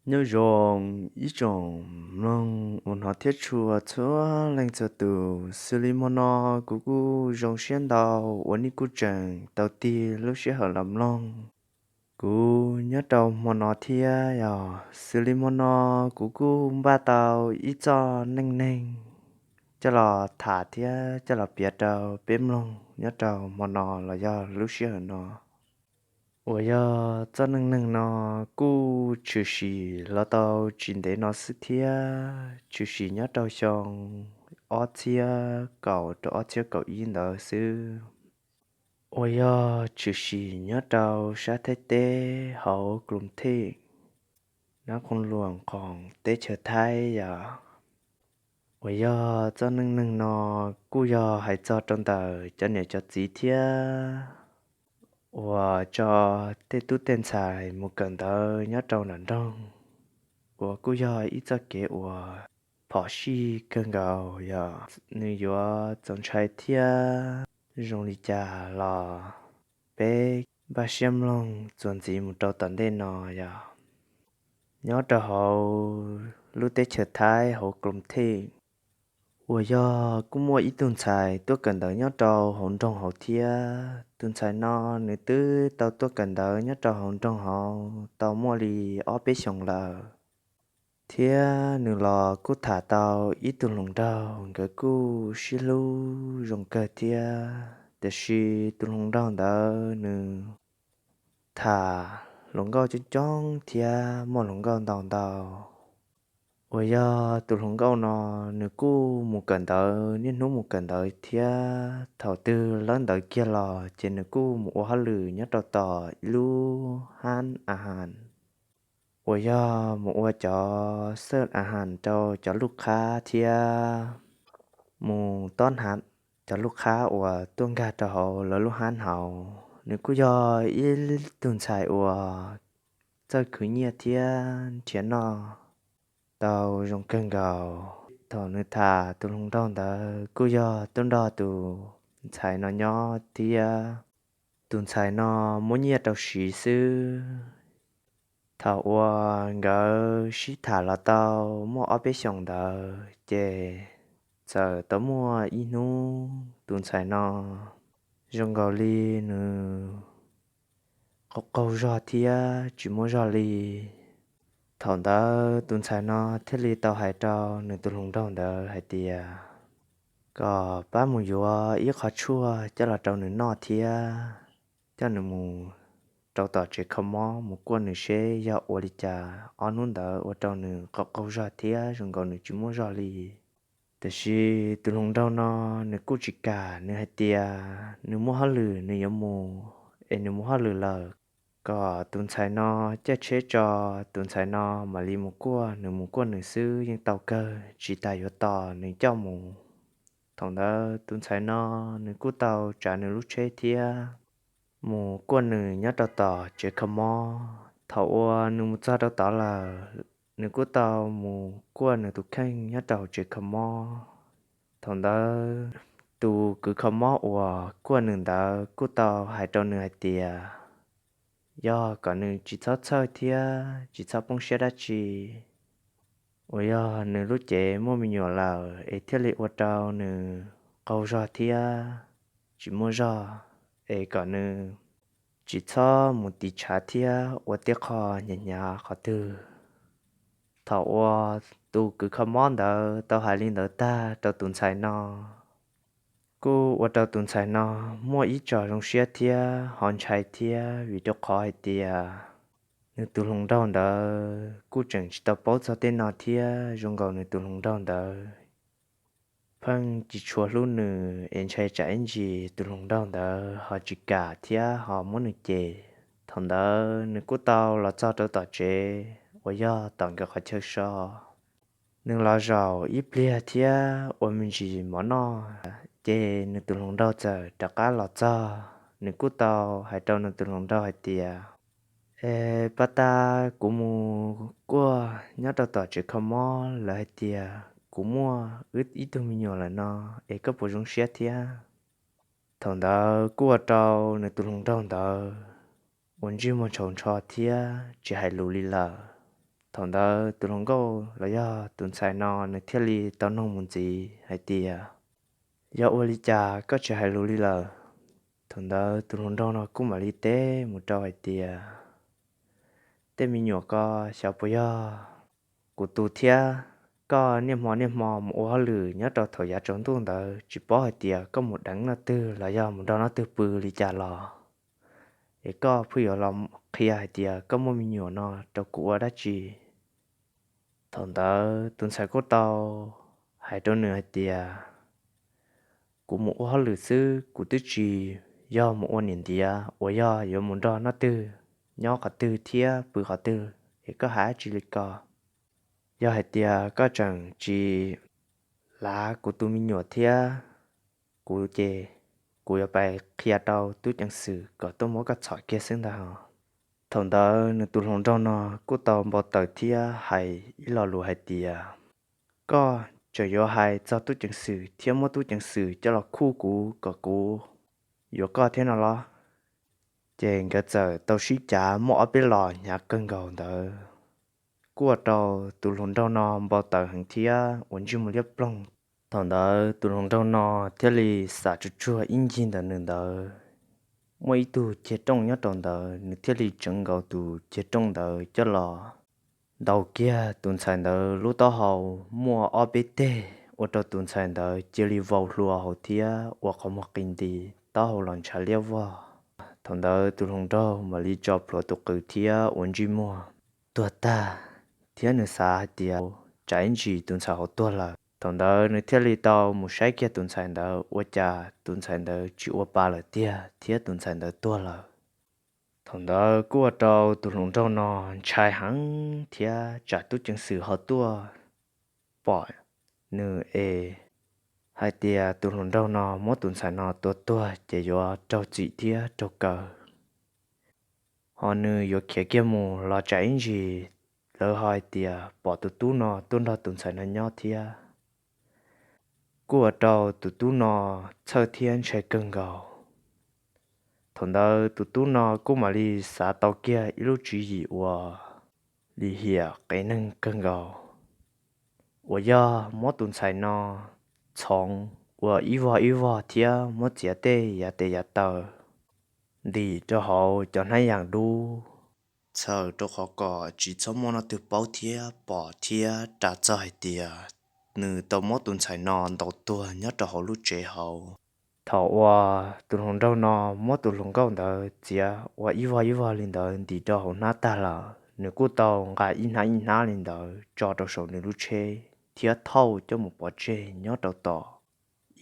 Nyob zoo ib tsoom mloog uas hnov thiab tshua txhua leej txhua tus, xws li hmo no kuv kuj zoo siab ntau uas nej kuj tseem tau tig lub sij hawm los mloog kuv nyob rau hmo no thiab. Yog xws li hmo no kuv kuj npaj tau ib txoj neej neeg coj los tham thiab coj los piav rau peb mloog nyob rau hmo no los yog lub sij hawm no. Uas yog txoj neej neeg no kuj tshwm sim los tau tsis ntev no xwb thiab, tshwm sim nyob rau xyoo ob txhiab kaum rau ob txhiab kaum ib ntawd xwb. Uas yog tshwm sim nyob rau sab Thaib teb hauv Kruv Thij, nab qhoos luam qhoom teb chaws Thaib yom. Uas yog txoj neej neeg no kuj yog hais txog rau ntawm cov niam cov txiv thiab uas tso tej tub tej ntxhais mus kawm ntawv nyob rau nram nroog, uas kuj yog ib txoj kev uas phom sij kawg nkaus yog nws yuav txaus ntshai thiab zoo li cas los peb npaj siab mloog txuas ntxiv mus rau tom ntej no yog nyob rau hauv lub teb chaws Thaib hauv Kruv Thij, uas yog kuj muaj ib tug ntxhais tuaj kawm ntawv nyob rau hauv nroog hauv thiab. Tus ntxhais no nws twb tau tuaj kawm ntawv nyob rau hauv nroog hauv tau muaj li ob peb xyoos lawm, thiab nws los kuj tham tau ib tug hluas nraug, nkawd kuj sib hlub zoo kawg thiab. Tiam sis tus hluas nraug ntawd nws tham hluas nkauj coob coob thiab muaj hluas nkauj ntau ntau. Uas yog tus hluas nkauj no nws kuj mus kawm ntawv, niaj hnub mus kawm ntawv thiab. Thaum twg lawb ntawv kiag los ces nws kuj mus ua hauj lwm nyob rau tom ib lub hab a has, uas yog mus ua cov xawb a has rau cov luj qhab thiab mus tob hnav cov luj qhab uas tuaj nkag rau hauv lawv lub hab hauv. Nws kuj yog ib tug ntxhais uas txawj khwv nyiaj thiab nrhiav noj tau zoo kawg nkaus. Thaum nws tham tus hluas nraug ntawd kuj yog tuaj nrog tus ntxhais no nyob thiab. Tus ntxhais no muab nyiaj rau siv xwb. Thaum uas nkawd sib tham los tau muaj ob peb xyoos ntawd ces txawm tau muaj ib hnub tus ntxhais no zoo nkaus li nws qaug qaug zog thiab tsis muaj zog li. Thaum ntawd tus ntxhais no thiaj li tau hais rau nws tus hluas nraug ntawd hais tias kom pab mus yuav ib qho tshuaj coj los rau nws noj thiab coj nws mus rau tom tsev kho mob mus kuaj nws seb yog ua li cas ob hnub ntawd ua rau nws qaug qaug zog thiab zoo nkaus nws tsis muaj zog li. Tiam sis tus hluas nraug no nws kuj tsis kam, nws hais tias nws muaj hauj lwm nws yuav mus, es nws mus hauj lwm lawm, kom tus ntxhais no caij tsheb tso, tus ntxhais no mam li mus kuaj, nws mus kuaj nws xwb yeej tau kawg, tsis tas yuav tos nws coj mus. Thaum ntawd tus ntxhais no nws kuj tau tsav nws lub tsheb thiab mus kuaj nws nyob rau tom tsev kho mob. Thaum uas nws mus txog rau tod lawm, nws kuj tau mus kuaj nws tus kheej nyob rau hauv tsev kho mob. Thaum ntawd tus kws kho mob uas kuaj nws ntawd kuj tau hais rau nws hais tias yog kom nws tsis txhob txhawj thiab tsis txhob poob siab dab tsi, uas yog nws lub cev muaj me nyuam lawm es thiaj li ua rau nws qaug zog thiab tsis muaj zog, es kom nws tsis txhob mus tiv tshav thiab ua tej qho hnyav hnyav qhov twg. Thaum uas tus kws kho mob ntawd tau hais li ntawd tag rau tus ntxhais no, kuj ua rau tus ntxhais no muaj ib tso zoo siab thiab ho ntshai thiab, vim rau qhov hais tias nws tus hluas nraug ntawd kuj tseem tsis tau paub txog tej no thiab, zoo nkaus nws tus hluas nraug ntawd pheej tsis tshua hlub nws es ntshai tsam ib ntsis tus hluas nraug ntawd ho tsis kam thiab ho muab nws cem. Thaum ntawd nws kuj tau los txog rau tom tsev uas yog tom nkawd qhov chaw so. Nws los zaum ib pliag thiab ua me ntsis mov noj, ces nws tus hluas nraug txawm rov qab los txog. Nws kuj tau hais rau nws tus hluas nraug hais tias, es pab tab kuv mus kuaj nyob rau tom tsev kho mob, lawv hais tias kuv muaj wb ib tug me nyuam lawm no, es koj puas zoo siab thiab? Thaum ntawd kuj ua rau nws tus hluas nraug ntawd ua ntsej muag ntshaus ntsho thiab tsis hais lus li lawm. Thaum ntawd tus hluas nkauj los yog tus ntxhais no nws thiaj li tau noog mus ntxiv hais tias, yog ua li cas koj tsis hais lus li lawm? Thaum ntawd tus hluas nraug no kuj mam li teb mus rau hais tias, tej me nyuam ko xyov puas yog kuv tus thiab, koj niaj hmo niaj hmo mus ua hauj lwm nyob rau thaum yav tsaus ntuj ntawd tsis paub hais tias koj mus deev noj twg los yog mus nrog noj twg pw li cas los, es koj pheej yuav los qhia hais tias koj muaj me nyuam no rau kuv ua dab tsi? Thaum ntawd tus ntxhais kuj tau hais rau nws hais tias, kuv mus ua hauj lwm xwb, kuv twb tsis yog mus ua niam ntiav uas yog yuav mus nrog noj twg, nyob qhov twg thiab pw qhov twg es koj hais dab tsi li ko. Yog hais tias koj tseem tsis lav kuv tus me nyuam thiab kuv ces kuv yuav pais qhia rau tub ceev xwm kom tuaj muab koj txhom kiag xwb ntag. Thaum ntawd nws tus hluas nraug no kuj tau npau taws thiab hais ib lo lus hais tias, koj tseem yuav hais txog tub ceev xwm thiab muab tub ceev xwm coj los khuj kuv kom kuv yuav koj thiab no los? Ces nkawd txawm tau sib cav muaj ob peb los hnyav kawg nkaus ntawd, kuj ua rau tus hluas nraug no npau taws heev thiab ua ntsej muag liab ploog. Thaum ntawd tus hluas nraug no thiaj li xam tsuag tsuag ib ncig ntawm nws ntawd muaj ib tug ceg rooj nyob rau ntawd, nws thiaj li tseev nkaus tus ceg rooj ntawd coj los ntaus kiag tus ntxhais ntawd lub taub hau muaj ob peb teg, ua rau tus ntxhais ntawd cia li vau hlo hauv thiab ua qhov muag qis nti, taub hau los ntshav liab vog. Thaum ntawd tus hluas nraug mam li tso plhuav tus qws thiab ua ntsej muag tuag tag, thiab nws xav hais tias tsam ib ntsis tus ntxhais hauv tuag lawm. Thaum ntawd nws thiaj li tau mus saib kiag tus ntxhais ntawd ua cas tus ntxhais ntawd tsis ua pa lawm tiag thiab tus ntxhais ntawd tuag lawm. Thaum ntawd kuj ua rau tus hluas nraug no ntshai heev thiab tsam tub ceev xwm ho tuaj pom nws es hais tias tus hluas nraug no muab tus ntxhais no tua tuag ces yuav raug txim thiab raug kaw, ho nws yuav khiav kiag mus los tsam ib ntsis lawv ho hais tias pom tus tub no tuaj nrog tus ntxhais no nyob thiab. Kuj ua rau tus tub no txhawj thiab ntshai kawg nkaus. Thaum ntawd tus tub no kuj mam li xav tau kiag ib lub tswv yim uas lim hiam qias neeg kawg nkaus, uas yog muab tus ntxhais no txhoov ua ib vog ib vog thiab muab txiav tej yav tes yav taw ntim rau hauv cov hnab yas dub, txhawm rau qhov kom tsis txhob muaj leej twg paub thiab pom thiab ras txog hais tias nws tau muab tus ntxhais no ntaus tuag nyob rau hauv lub tsev hauv. Thaum uas tus hluas nraug no muab tus hluas nkauj ntawd txiav ua ib vog ib vog li ntawd ntim rau hauv hnab tag lawm, nws kuj tau nqa ib hnab ib hnab li ntawd tso rau saum nws lub tsheb thiab thauj coj mus pov tseg nyob rau tom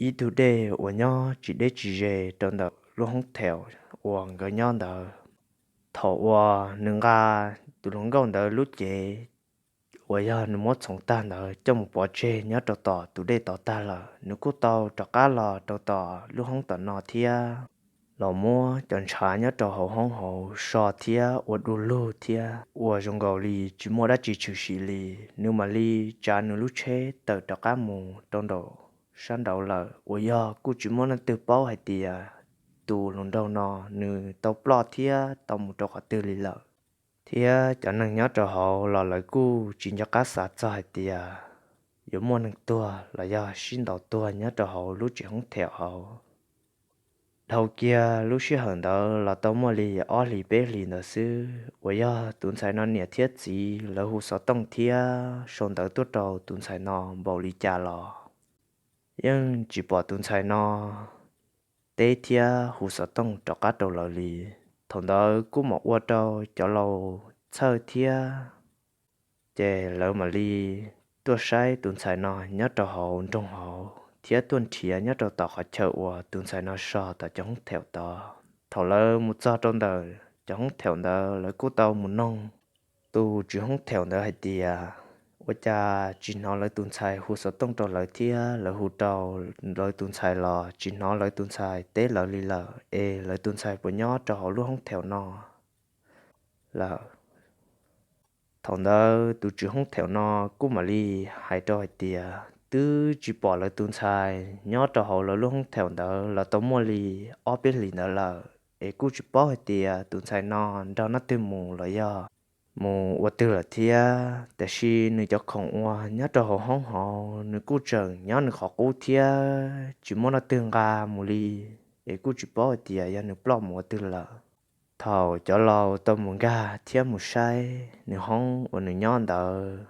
ib tug dej uas nyob tsis deb tsis ze rau ntawm lub hoob theem uas nkawd nyob ntawd. Thaum uas nws nqa tus hluas nkauj ntawd lub cev uas yog nws muab txhoov tag ntawd coj mus pov tseg nyob rau tom tus dej tod tag lawm, nws kuj tau rov qab los rau tom lub hoob tom no thiab los muab cov ntshav nyob rau hauv hoob hauv so thiab ua du lug thiab ua zoo nkaus li tsis muaj dab tsi tshwm sim li. Nws mam li tsav nws lub tsheb tawm rov qab mus rau nraum sab nraud lawm, uas yog kuj tsis muaj leej twg paub hais tias tus hluas nraug no nws tau ploj thiab tau mus rau qhov twg li lawm. Thiab cov neeg nyob rau hauv los lawv kuj tsis nco qab xav txog hais tias yuav muaj neeg tuag los yog sib ntaus tuag nyob rau hauv lub tsev hoob theem hauv. Dhau kiag lub sij hawm ntawd los tau muaj li ob hlis peb hlis ntawd xwb, uas yog tus ntxhais no niam thiab txiv lawv hu xov tooj thiab sau ntawv tuaj rau tus ntxhais no npaum li cas los yeej tsis pom tus ntxhais no teb thiab hu xov tooj rov qab rau lawv li. Thaum ntawd kuj mam ua rau cov laus txhawj thiab, ces lawv mam li tuaj saib tus ntxhais no nyob rau hauv nroog hauv thiab tuaj nrhiav nyob rau tom qhov chaw uas tus ntxhais no so tom cov hoob theem tod. Thaum lawv mus txog rau ntawm cov hoob theem ntawd lawv kuj tau mus noog tus tswv hoob theem ntawd hais tias ua cas tsis hnov lawv tus ntxhais hu xov tooj rau lawv thiab lawv hu rau lawv tus ntxhais los tsis hnov lawv tus ntxhais teb lawv li lawm, es lawv tus ntxhais puas nyob rau hauv lub hoob theem no lawm. Thaum ntawd tus tswv hoob theem no kuj mam li hais rau hais tias twb tsis pom lawv tus ntxhais nyob rau hauv lawv lub hoob theem ntawd los tau muaj li ob peb hlis ntawd lawm, es kuj tsis paub hais tias tus ntxhais no nrog leej twg mus los yog mus ua twg lawm thiab. Tiam sis nws cov khoom uas nyob rau hauv hoob hauv nws kuj tseem nyob nws qhov qub thiab tsis muaj leej twg nqa mus li, es kuj tsis paub hais tias yog nws ploj mus ua twg lawm. Thaum cov laus tau mus nkag thiab mus saib nws hoob uas nws nyob ntawd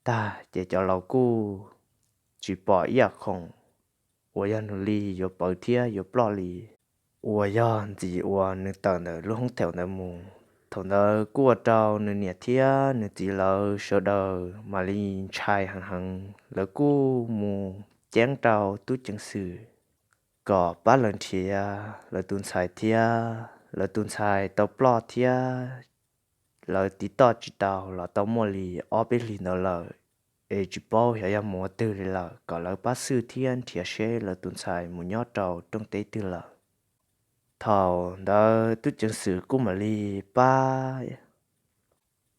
tag ces cov laus kuj tsis pom ib yam khoom uas yog nws li yuav pawv thiab yuav ploj li, uas yog ntxiv uas nws tawm ntawm lub hoob theem ntawd mus. Thaum ntawd kuj ua rau nws niam thiab nws txiv lawv sawv daws mam li ntshai heev heev, lawv kuj mus ceeb rau tub ceev xwm kom pab lawv nrhiav lawv tus ntxhais thiab. Lawv tus ntxhais tau ploj thiab lawv tiv toj tsis tau los tau muaj li ob peb hlis ntawd lawm, es tsis paub xyov yog mus ua twg li lawm, kom lawv pab xwb thiab nrhiav seb lawv tus ntxhais mus nyob rau rooj teb twg lawm. Thaum ntawd tub ceev xwm kuj mam li pab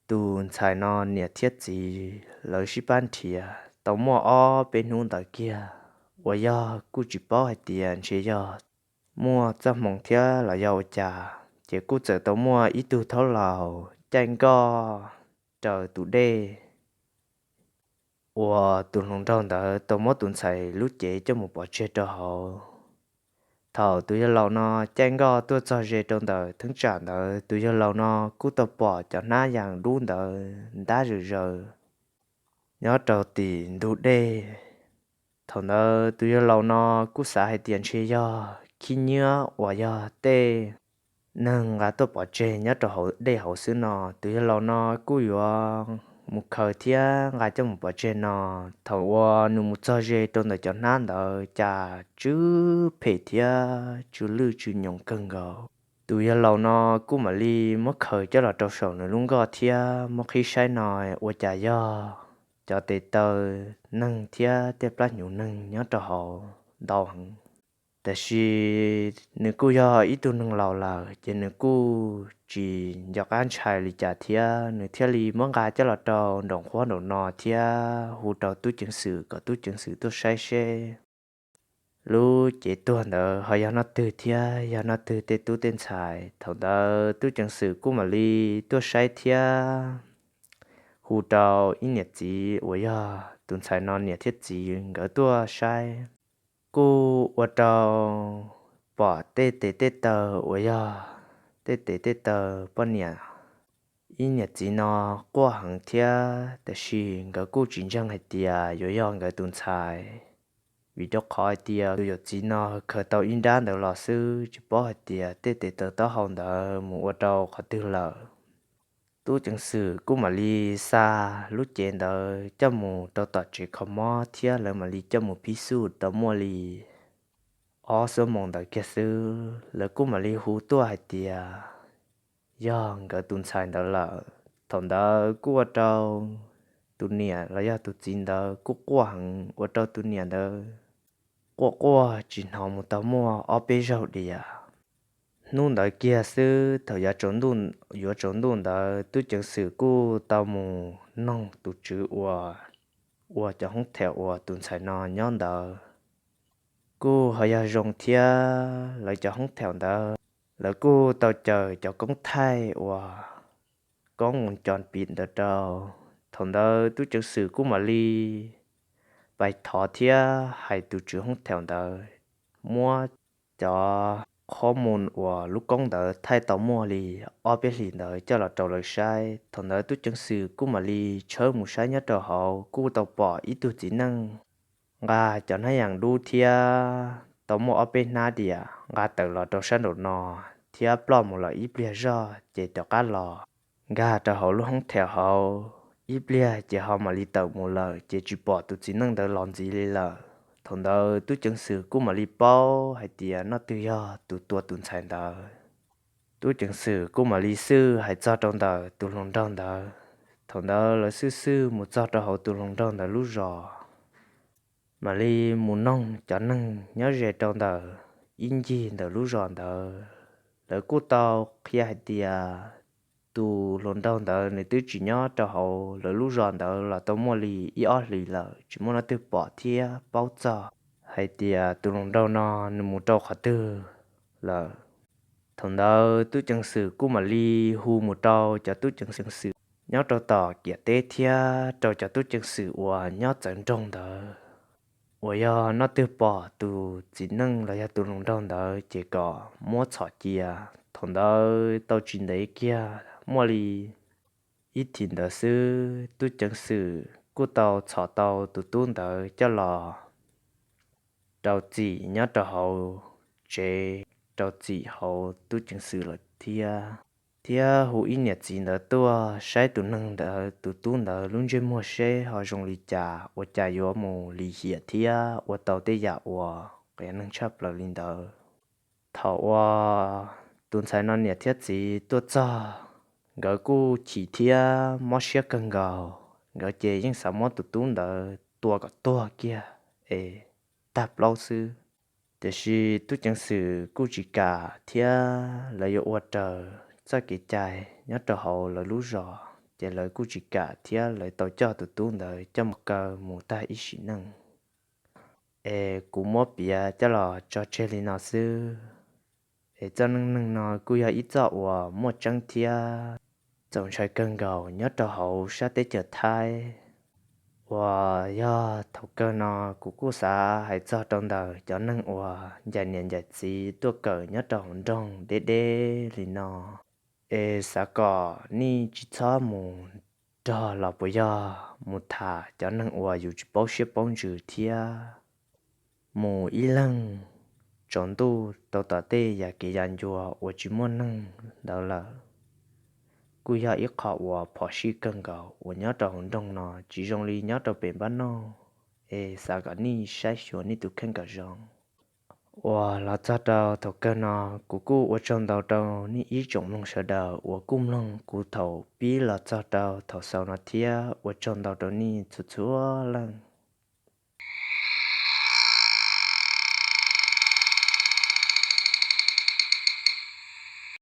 tus ntxhais no niam thiab txiv lawv sib pab nrhiav tau muaj ob peb hnub ntawd kiag, uas yog kuj tsis paub hais tias ntshe yog muaj txoj hmoo thiab los yog ua cas, ces kuj txawm tau muaj ib tug thaub laus caij nkoj raws tus dej uas tus hluas nraug ntawd tau muab tus ntxhais lub cev coj mus pov tseg rau hauv. Thaum tus yawg laus no caij nkoj tuaj txog ze rau ntawm theeb tsam ntawd, tus yawg laus no kuj tau pom cov hnab yas dub ntawd ntab zom zaws nyob rau tim ntug dej. Thaum ntawd tus yawg laus no kuj xav hais tias ntshe yog khib nyiab uas yog tej neeg nqa tuaj pov tseg nyob rau hauv dej hauv xwb no. Tus yawg laus no kuj yuav mus khaws thiab nqa coj mus pov tseg no. Thaum uas nws mus txog ze rau ntawm cov hnab ntawd cas tsw phem thiab tsw lwj tsw nyoos kawg nkaus. Tus yawg laus no kuj mam li muab khaws coj los rau saum nws lub nkoj thiab muab qhib saib no, ua cas yog cov tes taw neeg thiab tej plab hnyuv neeg nyob rau hauv ntau heev. Tiam sis nws kuj yog ib tug neeg laus lawm ces nws kuj tsis nco qab ntshai li cas thiab, nws thiaj li muab nqa coj los rau nraum qhuab nraum no thiab hu rau tub ceev xwm kom tub ceev xwm tuaj saib seb lub cev tuag ntawd ho yog noj twg thiab yog noj twg tej tub tej ntxhais. Thaum ntawd tub ceev xwm kuj mam li tuaj saib thiab hu rau ib niam txiv uas yog tus ntxhais no niam thiab txiv nkawd tuaj saib. Kuj ua rau pom tej tes tej taw uas yog tej tes tej taw poj niam ib niam txiv no quaj heev thiab, tiam sis nkawd kuj tsis ntseeg hais tias yuav yog nkawd tus ntxhais, vim rau qhov hais tias tus yawm txiv no khaws tau ib nrab ntawd los xwb, tsis paub hais tias tej tes taw taub hau ntawd mus ua rau qhov twg lawm. Tub ceev xwm kuj mam li xa lub cev ntawd coj mus rau tom tsev kho mob thiab lawv mam li coj mus phib xuj tau muaj li ob xuab moos ntawd kiag xwb, lawv kuj mam li hu tuaj hais tias yog nkawd tus ntxhais ntawd lawm. Thaum ntawd kuj ua rau tus niam los yog tus txiv ntawd kuj quaj heev, ua rau tus niam ntawd quaj quaj tsis hnov mus tau muaj ob peb zaug diam. Hnub ntawd kiag xwb thaum yuav tsaus ntuj ntawd tub ceev xwm kuj tau mus noog tus tswv uas ua cov hoob theem uas tus ntxhais no nyob ntawd. Kuj ho yog zoo thiab, lawv cov hoob theem ntawd lawv kuj tau caw cov koob thaij uas koob mus cov pim ntawd rau. Thaum ntawd tub ceev xwm kuj mam li pais thov thiab hais tus tswv hoob theem ntawd muab cov qhob mus uas lub koob ntawd thaij tau muaj li ob peb hlis ntawd coj los rau lawv saib. Thaum ntawd tub ceev xwm kuj mam li tshawb mus saib nyob rau hauv kuj tau pom ib tug txiv neej nqa cov hnab yas dub thiab tau muaj ob peb hnab diam nqa tawm los rau sab nraum no thiab ploj mus lawm ib pliag zog ces rov qab los nkag rau hauv lub hoob theem hauv ib pliag ces ho mam li tawm mus lawm ces tsis pom tus txiv neej ntawd los ntxiv li lawm. Thaum ntawd tub ceev xwm kuj mam li paub hais tias noj twg yog tus tua tus ntxhais ntawd. Tub ceev xwm kuj mam li xwj hais txog rau ntawm tus hluas nraug ntawd. Thaum ntawd lawv xwj xwj mus txog rau hauv tus hluas nraug ntawd lub zos, mam li mus noog cov neeg nyob ze rau ntawm ib ncig ntawm lub zos ntawd. Lawv kuj tau qhia hais tias tus hluas nraug ntawd nws twb tsis nyob rau hauv lawv lub zos ntawd los tau muaj li ib ob hlis lawm, tsis muaj leej twg pom thiab paub txog hais tias tus hluas nraug no nws mus rau qhov twg lawm. Thaum ntawd tub ceev xwm kuj mam li hu mus rau cov tub ceev xwm nyob rau tom kiam teb thiab rau cov tub ceev xwm uas nyob txawv nroog ntawd, uas yog noj twg pom tus txiv neej los yog tus hluas nraug ntawd ces kom muab txhom cia. Thaum ntawd tau tsis ntev kiag, muaj li ib thim ntawd xwb, tub ceev xwm kuj tau txhom tau tus tub ntawd coj los rau txim nyob rau hauv tsev, rau txim hauv tub ceev xwm lawm thiab. Thiab hu ib niam txiv ntawd tuaj saib tus neeg ntawd, tus tub ntawd lub ntsej muag seb ho zoo li cas, ua cas yuav mus lim hiam thiab ua tau tej yam uas qias neeg tshaj plaws li ntawd. Thaum uas tus ntxhais no niam thiab txiv tuaj txog, nkawd kuj chim thiab mob siab kawg nkaus. Nkawd ces yeej xav muab tus tub ntawd tua kom tuag kiag es tag plaub xwb. Tiam sis tub ceev xwm kuj tsis kam thiab lawv yuav ua raws txoj kev cai nyob rau hauv lawv lub zos, ces lawv kuj tsis kam thiab lawv tau coj tus tub ntawd coj mus kaw mus tag ib sim neej. Es kuv muab piav coj los tso tseg li no xwb. Es txoj neej neeg no kuj yog ib txoj uas muaj tseeb thiab txaus ntshai kawg nkaus nyob rau hauv sab teb chaws Thaib. Uas yog thaum kawg no kuv kuj xav hais txog rau ntawm cov neeg uas ncaim niam ncaim txiv tuaj kawm nyob rau hauv nroog deb deb li no, es xav kom nej tsis txhob mus nrog los puas yog mus tham cov neeg uas yus tsis paub siab paub ntsws thiab mus ib leeg tsaus ntuj rau tom tej yam kev yam ncua uas tsis muaj neeg ntawd lawm. Kuj yog ib qho uas phom sij kawg nkaus uas nyob rau hauv nroog no tsis zoo li nyob rau pem npab noj, es xav kom nej saib xyuas nej tus kheej kom zoo. Uas los txog rau thaum kawg no, kuv kuj ua tsaug ntau rau nej ib tsoom mloog sawv daws uas kuj mloog kuv thaum pib los txog rau thaum xaus no thiab ua tsaug ntau rau nej txhua txhua leej.